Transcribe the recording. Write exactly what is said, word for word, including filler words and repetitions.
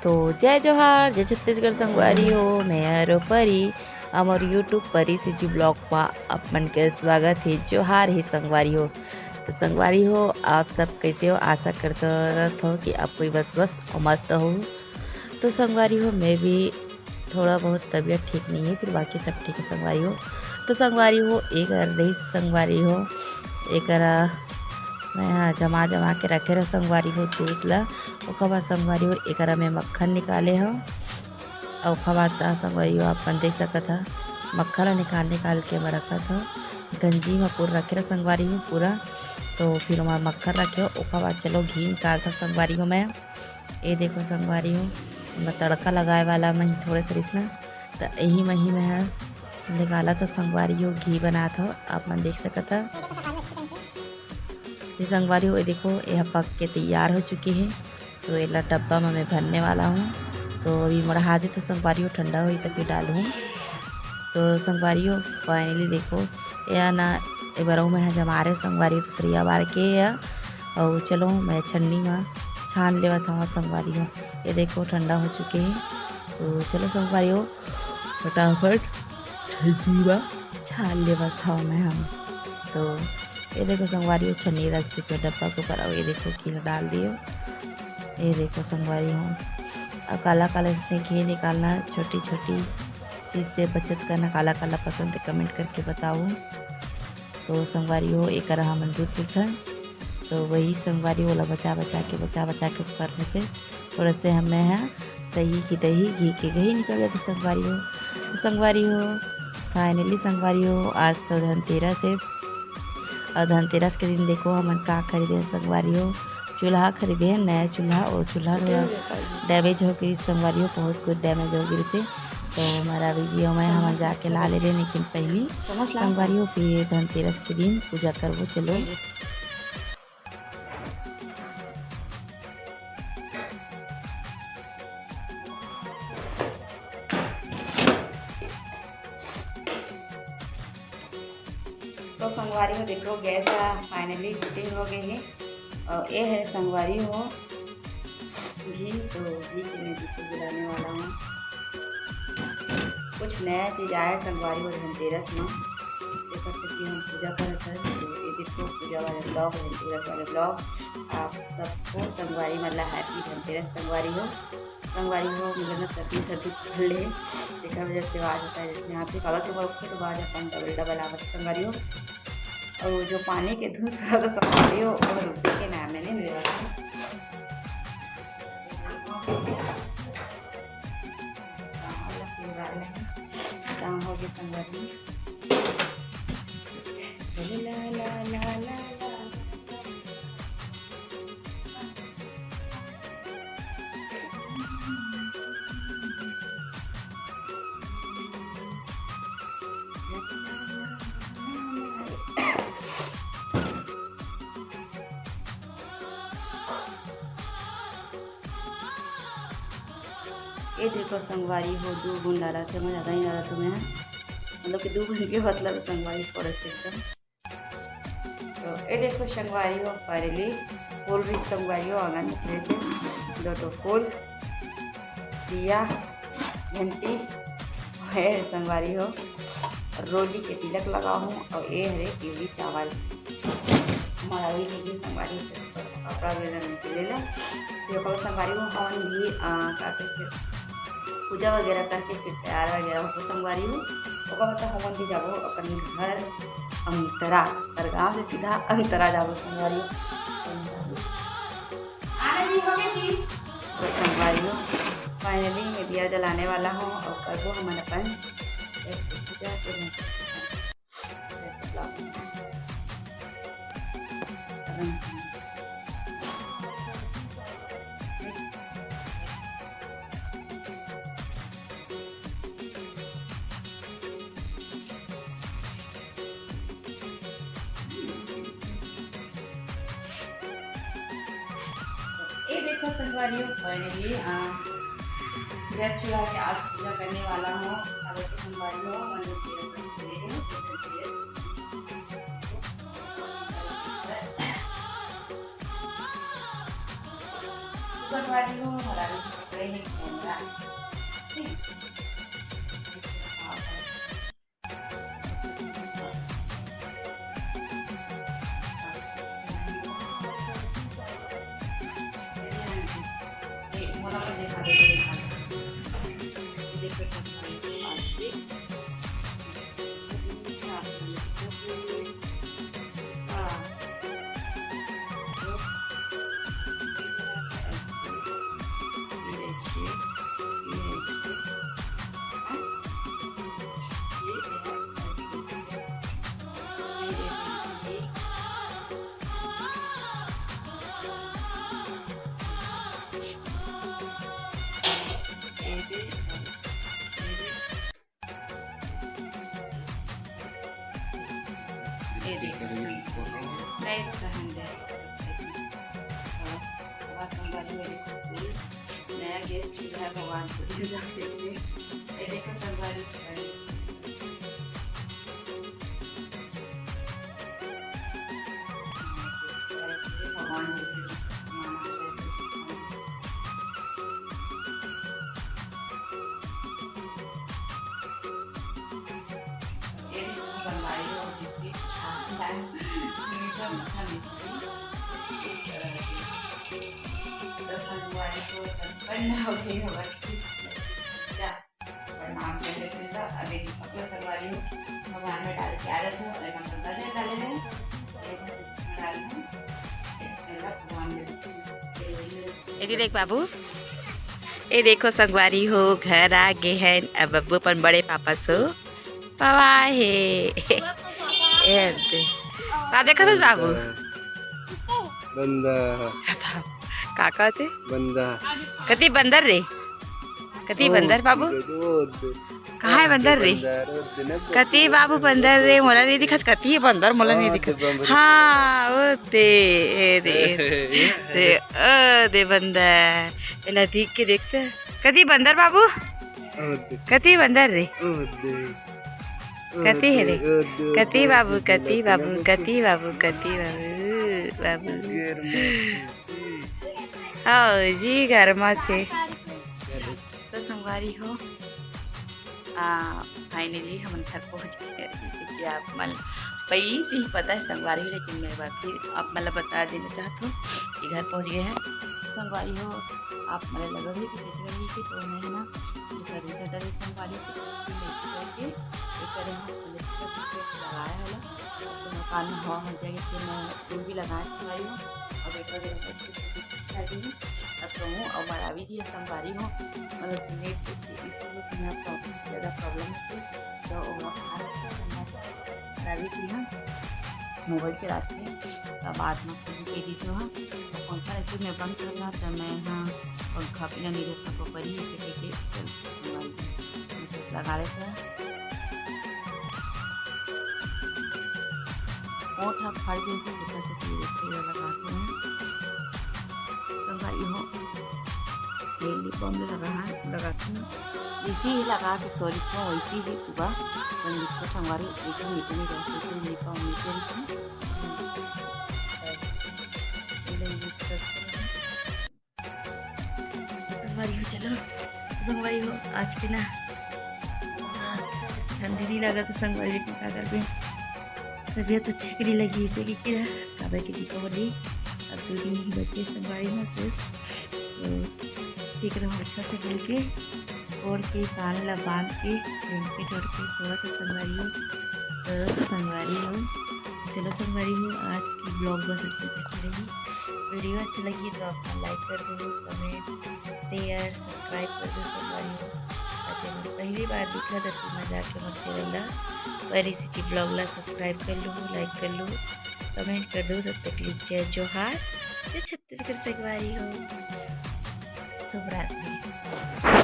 तो जय जोहार, जय छत्तीसगढ़ संगवारी हो, मैं हरो परी, हमर YouTube परी सीजी vlog मा आप मन के स्वागत हे। जोहार हे संगवारी हो। तो संगवारी हो, आप सब कैसे हो? आशा करत हो कि आप कोई बस स्वस्थ और मस्त हो। तो संगवारी हो, मैं भी थोड़ा बहुत तबीयत ठीक नहीं है, फिर बाकी सब ठीक है संगवारी हो। तो संगवारी हो, एक रही संगवारी हो, एकरा मैं हा जमा जमा के रखे रहो संगवारी हो दूध ला। ओकर बाद संगवारी हो, एकरा मैं मक्खन निकाले हो। अउ ओकर बाद त संगवारी हो, आप मन देख सकत ह, मक्खन ला निकाल निकाल के मैं रखत हो। गंजी म पूरा रखे रहो संगवारी हो पूरा। तो फिर ओमा मक्खन रखे हो, ओकर बाद चलो घी निकालत हो संगवारी हो मैं। ये देखो संगवारी हो, मैं तड़का लगाए वाला मैं ही थोड़े से रिसना, त यही मैं ही मैं हा निकालत हो संगवारी हो, घी बनात हो, आप मन देख सकत ह। ये संगवारी हो, ये देखो, ये ह पक के तैयार हो चुके हे। तो एला डब्बा में मैं भरने वाला हूँ। तो अभी मड़हा दे तो संगवारी हो, ठंडा होई तो फिर डालूँ। तो संगवारी हो, finally देखो, ये ना, ये बरऊ में है जमारे संगवारी हो, दूसरी बार के है। और चलो, मैं छन्नी में छान लेवत हूँ संगवारी हो। ये देखो, ठंडा हो चुके हैं। तो चलो संगवारी हो, फटाफट छेंकी बा छान लेवत हव मैं हम। तो ये देखो संगवारी हो, छन्नी रख चुके हो डब्बा के ऊपर। और ये देखो, घी डाल दियो। ये देखो संगवारी हो, अब काला काला इसमें घी निकालना, छोटी छोटी चीज़ से बचत करना। काला काला पसंद है, comment करके बताओ। तो संगवारी हो, एकर हमन दूध पीथन, तो वही संगवारी हो, ओला बचा बचा के, बचा बचा के करने से थोड़ा से हमें है दही की दही, घी के घी निकल जाती संगवारी हो। तो संगवारी हो, finally संगवारी हो, आज तो धनतेरस है। और धनतेरस के दिन देखो हमन का खरीदे हन संगवारी हो, चूल्हा खरीदे हन, नया चूल्हा। और चूल्हा थोड़ा damage हो गई संगवारी हो, बहुत कुछ damage हो गई से। तो हमारा भी जियो में हमन जाके ला ले रहे, लेकिन पहली संगवारी हो, फिर धनतेरस के दिन पूजा करबो। चलो। तो संगवारी हो, देखो, गैस ह finally fitting हो गए हे। और ये है संगवारी हो घी, तो घी के मैं दीपक जलाने वाला हूँ। कुछ नया चीज़ आया संगवारी हो धनतेरस में, देखो कि हम पूजा करत हन। तो ये देखो, पूजा वाले vlog, धनतेरस वाले vlog। आप सबको संगवारी मतलब happy धनतेरस संगवारी हो। संगवारी हो, मुझे ना सर्दी, सर्दी पकड़ ले, तेकर वजह से आवाज होता है, जैसे यहाँ पे काबर के मोर खुद आवाज अपन double double आवत है, संगवारी हो। और वो जो पानी के धुन सुना था, संगवारी हो, वो रुके के नाम है नहीं मेरा। काम हो गया, संगवारी। ला, ला, ला, ला, ला। ये देखो संगवारी हो, दू बूंद डालत हे, मैं ज्यादा नहीं डालत हूँ मैं, मतलब कि दू बूंद के मतलब संगवारी थोड़ा से एकदम। तो ये देखो संगवारी हो, finally फूल भी संगवारी हो आंगन में से दो ठो फूल, दिया, घंटी है संगवारी हो, रोली के तिलक लगा हूँ और ये हरे पीली चावल। हमारा वही चीज संगवारी हो, कपड़ा ले लेने के लिए ले। ये कल संगवारी हो, हमन भी, आ, का कहते, पूजा वगैरह करके फिर तैयार वगैरह होबो संगवारी हो। ओकर बाद हमन भी जाबो अपन घर अंतरा, और गांव से सीधा अंतरा जाबो संगवारी हो। आना जी, हो गए जी। तो संगवारी हो, finally मैं दिया जलाने वाला हूँ और करबो हमन अपन पूजा। ये देखो संगवारी हो, finally, आ, गैस चूल्हा के आज पूजा करने वाला हूँ। अब तो संगवारी हो, मन संगवारी हो, हमारा ये कैमरा, ठीक है? ये मोला पर दिखा दे, दिखा दे। ये देखो, सब ये देखो संग-, नहीं तो रहन दे। और, और संगवारी हो, ये देखो फूल, नया गैस चूल्हा भगवान को दे जाते हुए। ये देखो संगवारी, भगवान को दे जाते हुए। प्रणाम कर लेते हैं। तो अभी अपना संगवारी हो, भगवान में डाल के आ जाते हैं और एमा गंगा जल डाले हैं। ये मैं तुलसी में डाली हूँ। ये भगवान में ये दे देख बाबू, ये देखो संगवारी हो, घर आ गे हैं। अब बब्बू अपन बड़े पापा सो पवा हे। ये दे। का देखत हस बाबू? बंदर। का कहते? बंदर। कति बंदर रे? कति ओ, बंदर बाबू? ओ, ओ, कहाँ है बंदर रे? बंदर, ओ, दे ना कति बाबू बंदर रे? मोला नहीं दिखत। कति है बंदर? मोला नहीं ओ, दिखत। दे बंदर। हाँ, ओ दे, ए दे, ए दे, ओ दे बंदर। एला देख के देखते। कति बंदर बाबू? ओ दे। कति बंदर रे? ओ दे। ओ कति हे रे? दे, ओ दे, कति ओ बाबू, दे, कति बाबू, कति बाबू, कति बाबू, बाबू। गिर मत। आओ जी, गरमाथे। तो संगवारी हो, आ, finally हमन घर पहुँच गए हैं। जैसे कि आप मन पहले से ही पता है संगवारी हो, लेकिन मैं एक बार फिर आप मन ला बता देना चाहत हूँ कि घर पहुँच गए हैं। संगवारी हो, आप मन ला लगा भी कि कैसे करेंगे कि तो मैं है ना, दूसरा दिन का डरे संगवारी हो, तो लेके करके एक करे हम पहले से कुछ लगाया है ना, तो मकान में हवा मच जाएगी, फिर मैं फूल भी लगाए संगवारी हो, और बेटा भी लगाए, फिर भी दिखा दी। अब तो हूँ, और मरावी जी संगवारी हो, मतलब कि नेट के issue हो, तो यहाँ प्रॉब्लम, ज़्यादा प्रॉब्लम होती है, तो वो आप खा रखते हैं संगवारी। मरावी जी हम मोबाइल चलाते हैं, तब बाद में फोन के दी से वहाँ, तो पंखा ऐसे मैं बंद करना, तो मैं हाँ पंखा बिना नहीं रह सको परी, इसे कहके चल संगवारी जी, मैं लगा लेते हैं। ओठ ह फट जही, तेकर सेती ये तेल लगात हन। संगवारी हो, ये lip balm लगा, लगात हन। जैसे ही लगा के सो रही थी, वैसे ही सुबह संगीत को संगवारी एक ही मीटिंग में जाके कोई lip balm नीचे रही थी। ये लो, ये सब संगवारी हो, चलो, संगवारी हो, आज के ना ठंडी नहीं लगा तो संगवारी हो, का करबे, तबीयत तो ठीक नहीं लगी, इसे कि किरा, काबर के दीपावली अब दो दिन ही बचे संगवारी हो, तो, तो ठीक रहो, अच्छा से मिल के, ओढ़ के, कान ला बांध के, blanket ओढ़ के सोवत हो संगवारी हो, तो संगवारी हो, चलो संगवारी हो, आज की vlog बस इतने तक ही रही। Video अच्छा लगी तो अपना like कर दो, comment, share, subscribe कर दो संगवारी हो। और channel पहली बार देखा तो तुम जाके मोर channel ला, परी सी vlog ला subscribe कर लो, like कर लो, comment कर दो। तब तक के लिए जय जोहार, जय छत्तीसगढ़ संगवारी हो, शुभ रात्रि।